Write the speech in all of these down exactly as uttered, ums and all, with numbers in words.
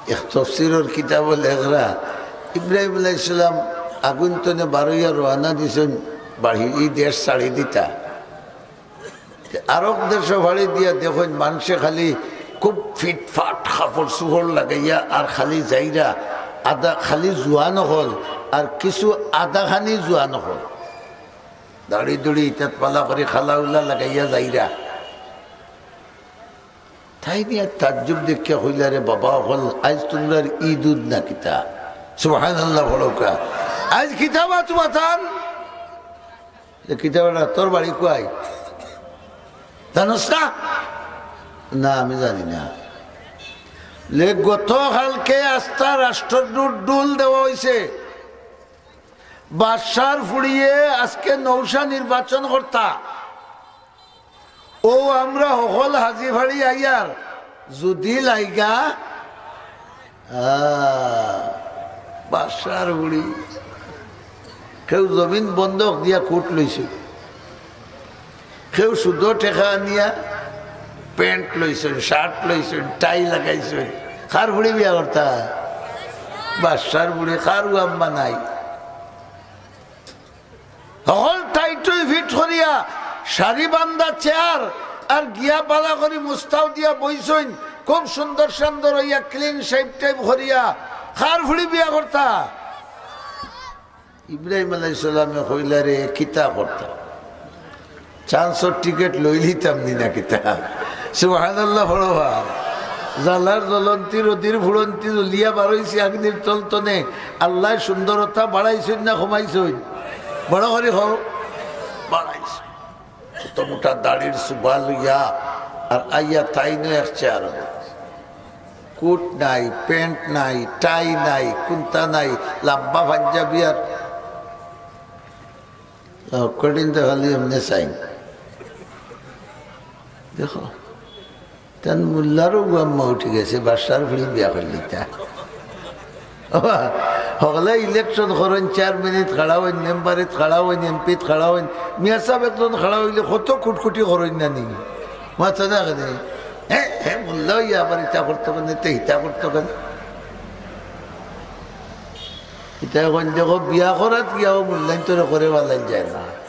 এক তফসিরর কিতাবো লেখরা, ইব্রাহিম আলাইহিস সালাম আগুন তনে বারইয়া রওয়ানা দিছইন, বাড়ি ই দেশ ছাড়ি দিতা। আরক দেশো ফাড়ি দিয়া দেখইন, মানষে খালি খুব ফিটফাট কাপড় চুপড় লাগাইয়া আর খালি যাইরা, আধা খালি জুয়ান অকল, আর কিছু আধাখানি জুয়ান অকল, দাড়ি দুড়ি ইতাত পালা করি খালাউলা লাগাইয়া যাইরা। তাইন নিয়া তাজ্জুব দেখিয়া কইলা, "রে বাবা অকল, আইজ তুমরার ইদ উদ না কিতা?" সুবহানাল্লাহ পড়উক্কা। আইজ কিতা বা তুমাতান? এ কিতা বেটা, তোর বাড়ি কুয়াই? জানোস না? না, আমি জানি না। লে, গতকালকে আস্তা রাষ্ট্রদূত ঢুল দেওয়া অইছে। বাদশার ফুড়িয়ে আজকে নৌশা নির্বাচন করতা। ও আমরা হকল হাজি ফাড়ি আইয়ার, যুদি লাইগা, আ, বাদশার ফুড়ি। কেউ জমিন বন্ধক দিয়া কুট লইছে, কেউ সুদো টেকা আনিয়া প্যান্ট লইছইন, শার্ট লইছইন, টাই লাগাইছইন। কার ফুড়ি বিয়া করতা? বাদশার ফুড়ি। কারু আম্মা নাই। হকল টাইটই ফিট করিয়া, সারি বান্ধা চেয়ার, আর গিয়া বালা করি মুস্তাও দিয়া বইছইন, খুব সুন্দর সুন্দর অইয়া ক্লিন শেভ টেভ করিয়া। কার ফুড়ি বিয়া করতা? ইব্রাহিম আলাইহিস সালামে কইলা, "রে, কিতা করতা? চান্সর টিকেট লইলিতাম নি না কিতা?" সুবহানাল্লাহ পড়ো বা। জ্বালার জ্বলন্তি, রদির ফুড়ন্তি, জ্বলিয়া বারইছি আগ্নির তলতনে। আল্লায় সুন্দরতা বাড়াইছইন না কমাইছইন? বড় করি কও, বাড়াইছইন। অত মোটা দাড়ির সুবা লইয়া আর আইয়া তাইনও এক চেয়ার। কুট নাই, প্যান্ট নাই, টাই নাই, কুন্তা নাই, লাম্বা পাঞ্জাবি আর কঠিন তো খালি এমনে চাইন। দেখো, তান মোল্লারও গু আম্মা উঠি গেছে, বাদশার ফুড়ি বিয়া করলিতা। ওবা, হকলে ইলেকশন করইন, চেয়ারম্যানিত খাড়া অইন, মেম্বারিত খাড়া অইন, এমপিত খাড়া অইন, মিয়া সাব একজন খাড়া অইলে কত কুটকুটি করইন না নি? মাথা না কেনে? হে, হে, মোল্লা অইয়া আবার ইতা করতো কেনে, তে হিতা করতো কেনে? ইতা অখন দেখো, বিয়া করাত গিয়াও মোল্লাইন তোরে করে বালাইন যায় না।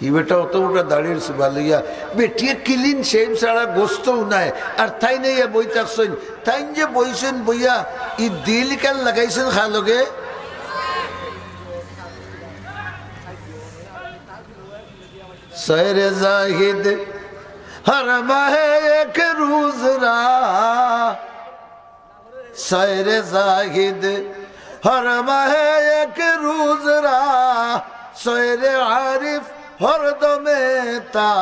ই বেটা অত মোটা দাড়ির সুবা লইয়া, বেটিয়ে ক্লিন শেভ ছাড়া গোস্তও নাই। আর তাইন আইয়া বই থাকছইন, তাইন যে বইছইন বইয়া, ই দিল কান লাগাইছইন খা লগে। سیر زاہد ہر ماہ ایک روز را، سیر زاہد ہر ماہ ایک روز را، سیر عارف ہر دم تا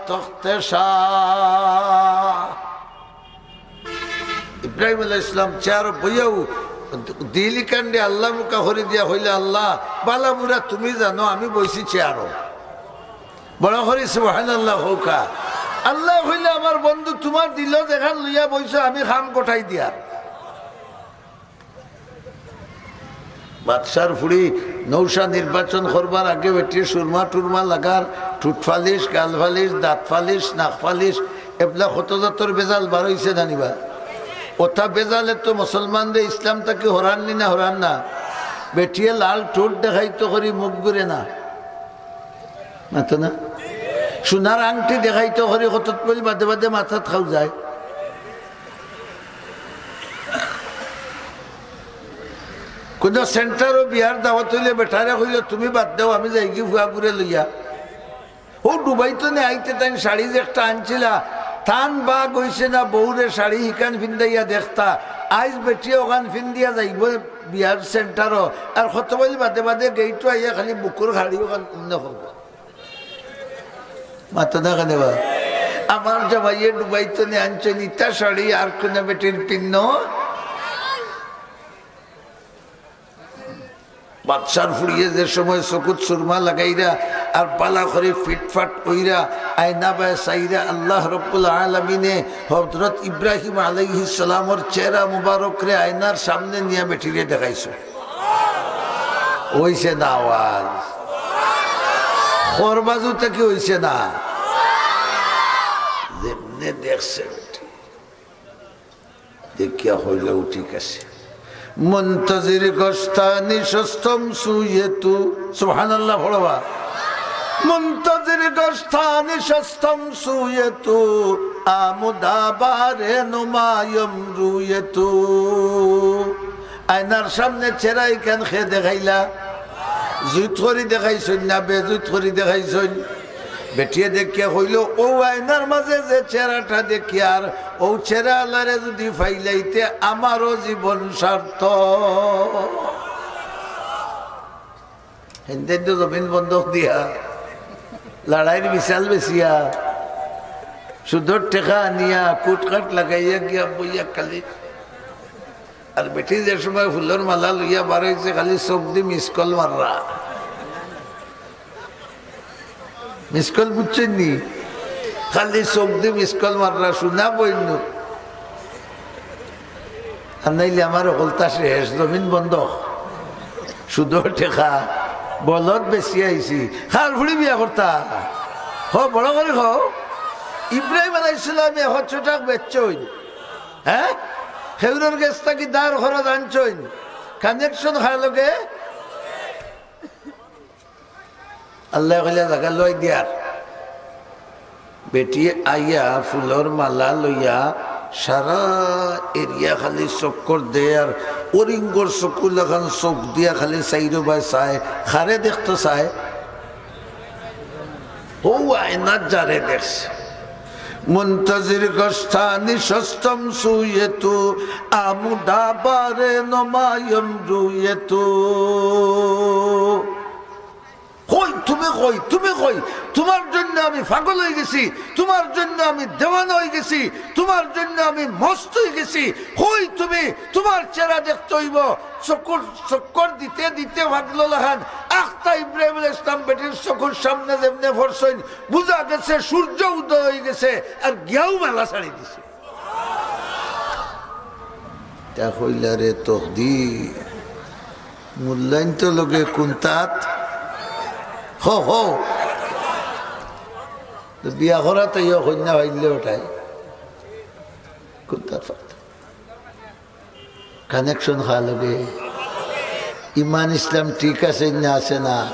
تخت شاہ۔ ইব্রাহিম আলাইহিস সালাম চেয়ারো বইয়াউ দিলি কাণ্ডে আল্লাহ মুখা করি দিয়া কইলা, "আল্লাহ, বালা বুরা তুমি জানো, আমি বইছি চেয়ারো।" বড় করি সুবহানাল্লাহ কউক্কা। আল্লায় কইলা, "আমার বন্ধু, তুমার দিলো যেখান লইয়া বইছো, আমি কাম গটাই দিয়ার।" বাদশার ফুড়ি নৌশা নির্বাচন করবার আগে বেটি সুরমা টুরমা লাগার, ঠুট ফালিশ, গাল ফালিশ, দাঁত ফালিশ, নাক ফালিশ, এবলা কত জাতর বেজাল বার অইছে জানিবা। অতা বেজালে তো মুসলমানরে ইসলাম থাকি হরান নি না, হরান না? বেটিয়ে লাল ঠুট দেখাইতো করি মুখ ঘুরে না, মাতো না? সোনার আংটি দেখাইতো করি কতত পইল বাদে বাদে মাথাত খাও যায়। কুনু সেন্টারো বিয়ার দাওয়াত অইলে বেটারে কইলো, "তুমি বাদ দেও, আমি যাইগি ফুয়াগুরে লইয়া।" অউ ডুবাইতনে আইতে তাইন শাড়ি যে একটা আনছিলা, তান বাগ অইছে না বউরে শাড়ি হিখান ফিন্দাইয়া দেখতা। আইজ বেটিয়ে অখান ফিন্দিয়া যাইবো বিয়ার সেন্টারো, আর কত বইল বাদে বাদে গেইটো আইয়া খালি বুকুর খাড়ি অখান উন্নে করবো। মাতো না কেনে বা? আমার জামাইয়ে ডুবাইতনে আনছইন ইতা শাড়ি আর কুনু বেটির পিন্নো। বাদশার ফুড়িয়ে যে সময় চকুত সুরমা লাগাইরা আর বালা করি ফিটফাট অইরা আয়না বায় চাইরা, আল্লাহ রব্বুল আলামিনে হযরত ইব্রাহিম আলাইহিস সালামর চেহারা মুবারকরে আয়নার সামনে নিয়া বেটিরে দেখাইছো। অইছে না আওয়াজ? খর বাজু থাকি অইছে না? যেমনে দেখছে বেটি। দেখিয়া কইল, "ও ঠিক আছে।" মুনতাজির গস্তানি শস্তম সুয়েতু। সুবহানাল্লাহ পড়বা। মুনতাজির গস্তানি শস্তম সুয়েতু, আমুদা বারে নুমায়ম রুয়েতু। আয়নার সামনে চেহারা ইখান কে দেখাইলা? জুইত করি দেখাইছইন না বেজুইত করি দেখাইছইন? বেটিয়ে দেখিয়া কইল, "অউ আয়নার মাঝে যে চেহারাটা দেখিয়ার, অউ চেহারা আলারে যুদি পাইলাইতে আমারও জীবন সার্থক।" হেনতেন তো জমিন বন্ধক দিয়া, লড়াইর মিশাল বেচিয়া, সুদর টেকা আনিয়া, কুটকাট লাগাইয়া গিয়া বইয়া খালি। আর বেটি যে সময় ফুলর মালা লইয়া বার অইছে, খালি চোখ দি মিস কল মাররা। মিস কল বুঝছইন নি? খালি চোখ দি মিস কল মাররা, শুনা বইন নু। আর নাইলে আমার হকলতা শেষ, জমিন বন্ধক, সুদর টেকা, বলদ বেচিয়া আইছি। কার ফুড়ি বিয়া করতা? কও, বড় করি কও। ইব্রাহিম আলাইহিস সালামে একশো টাকা বেচছইন। হ্যাঁ? হেউরর গেছ থাকি ধার খরচ আনছইন। কানেকশন কার লগে? আল্লায় কইলা, "জাগা লই দিয়ার।" বেটি আইয়া ফুলর মালা লইয়া সারা এরিয়া খালি চক্কর দেয়, আর অরিঙ্গর চকুর লাখান চোখ দিয়া খালি চাইরোবায় চায়, কারে দেখতো চায়? অউ আয়নাত যারে দেখছে। মুনতাজির গস্তানি শস্তম সুয়েতু, আমুদা বারে নুমায়ম রুয়েতু। কই তুমি, কই তুমি, কই? তুমার জইন্য আমি পাগল অইগেছি, তুমার জইন্য আমি দেওয়ানা অইগেছি, তুমার জইন্য আমি মস্ত অইগেছি। কই তুমি? তুমার চেহারা দেখতে অইবো। চক্কর, চক্কর দিতে দিতে পাগলর লাখান আখতা ইব্রাহিম আলাইহিস সালাম বেটির চকুর সামনে যেমনে পড়ছইন, বুঝা গেছে সূর্য উদয় অইগেছে, আর গিয়াউ মালা ছাড়ি দিছে। তা কইলা রে তকদির, মূল্যায়ন তো লগে কুন্তাত। হ, হ। তো বিয়া করা তো ইয়ে কইন্যা পাইলে ওটাই। কুন্তাত পারত। কানেকশন কার লগে? ইমান ইসলাম ঠিক আছে না আছে না?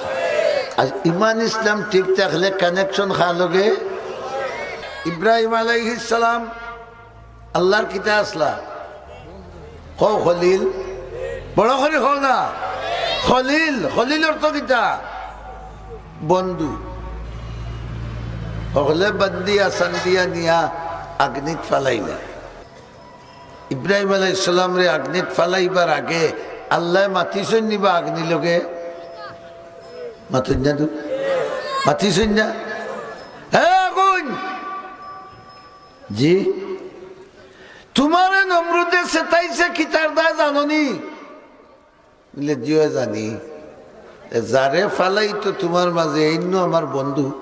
আর ইমান ইসলাম ঠিক থাকলে কানেকশন কার লগে? ইব্রাহিম আলাইহিস সালাম আল্লার কিতা আছলা? কও খলিল। বড় করি কও না। খলিল, খলিল অর্থ কিতা? বন্ধু। হকলে বান্দিয়া সান্দিয়া নিয়া আগ্নিত ফালাইলা। ইব্রাহিম আলাইহিস সালামরে আগ্নিত ফালাইবার আগে আল্লায় মাতিছইন নি বা আগ্নির লগে? মাতইন না তো? মাতিছইন না? হে আগুন! জি? তুমারে নমরুদে সেতাইছে কিতার দায় জানো নি? বুলে, "জি অয় জানি।" এ, যারে ফালাইতো তুমার মাঝে, এইন আমার বন্ধু।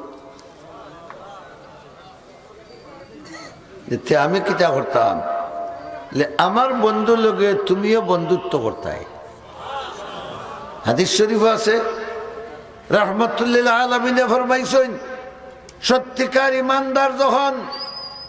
এতে আমি কিতা করতাম? বুলে, "আমার বন্ধুর লগে তুমিও বন্ধুত্ব করতায়।" হাদিস শরিফো আছে, রাহমাতুল্লিল আলামিনে ফরমাইছইন, সত্যিকার ইমানদার যখন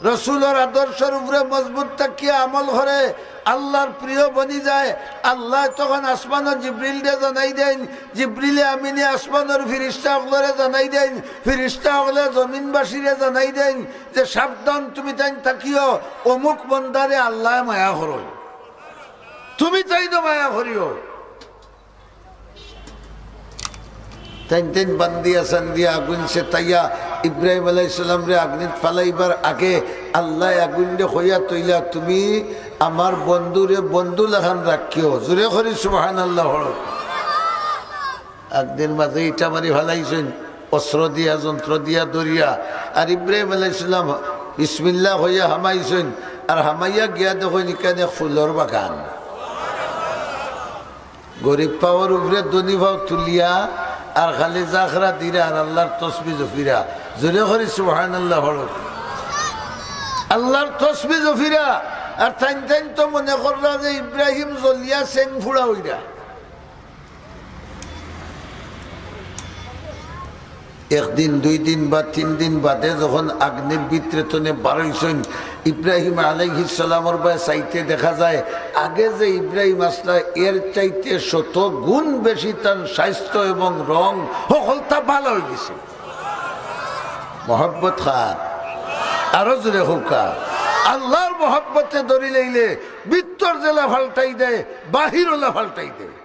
রসুলর আদর্শর উপরে মজবুত থাকিয়া আমল করে, আল্লার প্রিয় বনি যায়, আল্লায় তখন আসমানো জিব্রিলরে জানাই দেইন, জিব্রিলে আমিনে আসমানর ফিরিস্তা অকলরে জানাই দেইন, ফিরিস্তা অকলে জমিনবাসীরে জানাই দেইন যে, "সাবধান, তুমি তাইন থাকিও, অমুক বন্দারে আল্লায় মায়া করইন, তুমি তাইনও মায়া করিও।" তাইন তাইন বান্দিয়া সান্দিয়া আগুন সেতাইয়া ইব্রাহিম আলাইহিস সালামরে আগ্নিত ফালাইবার আগে আল্লায় আগুনরে কইয়া থইলা, "তুমি আমার বন্ধুরে বন্ধু লাখান রাখিও।" জোরে করি সুবহানাল্লাহ পড়ো। আগুনর মাঝে ইটা মারি ফালাইছইন, অস্ত্র দিয়া, যন্ত্র দিয়া ধরিয়া। আর ইব্রাহিম আলাইহিস সালাম বিসমিল্লাহ কইয়া হামাইছইন, আর হামাইয়া গিয়া দেখইন ইখান এক ফুলর বাগান। গরিব পাওর উপরে ধনী পাও তুলিয়া আর খালি জাখরা দিরা আর আল্লার তসবি জপিরা। জোরে করি সুবহানাল্লাহ পড়ো। আল্লার তসবি জপিরা। আর তাইন তাইন তো মনে কররা যে ইব্রাহিম জ্বলিয়া সেং ফুড়া অইরা। একদিন, দুই দিন বা তিন দিন বাদে যখন আগ্নির ভিতরে তনে বারইছইন, ইব্রাহিম আলাইহিস সালামর বায় চাইতে দেখা যায়, আগে যে ইব্রাহিম আছলা, এর চাইতে শত গুণ বেশি তান স্বাস্থ্য এবং রং হকলতা ভালা অইগেছে। মহব্বত কার? আরো জোরে কউক্কা। আল্লার মহব্বতে ধরি লইলে ভিতর যেলা পাল্টাই দেয়, বাহির ওলা পাল্টাই দেয়।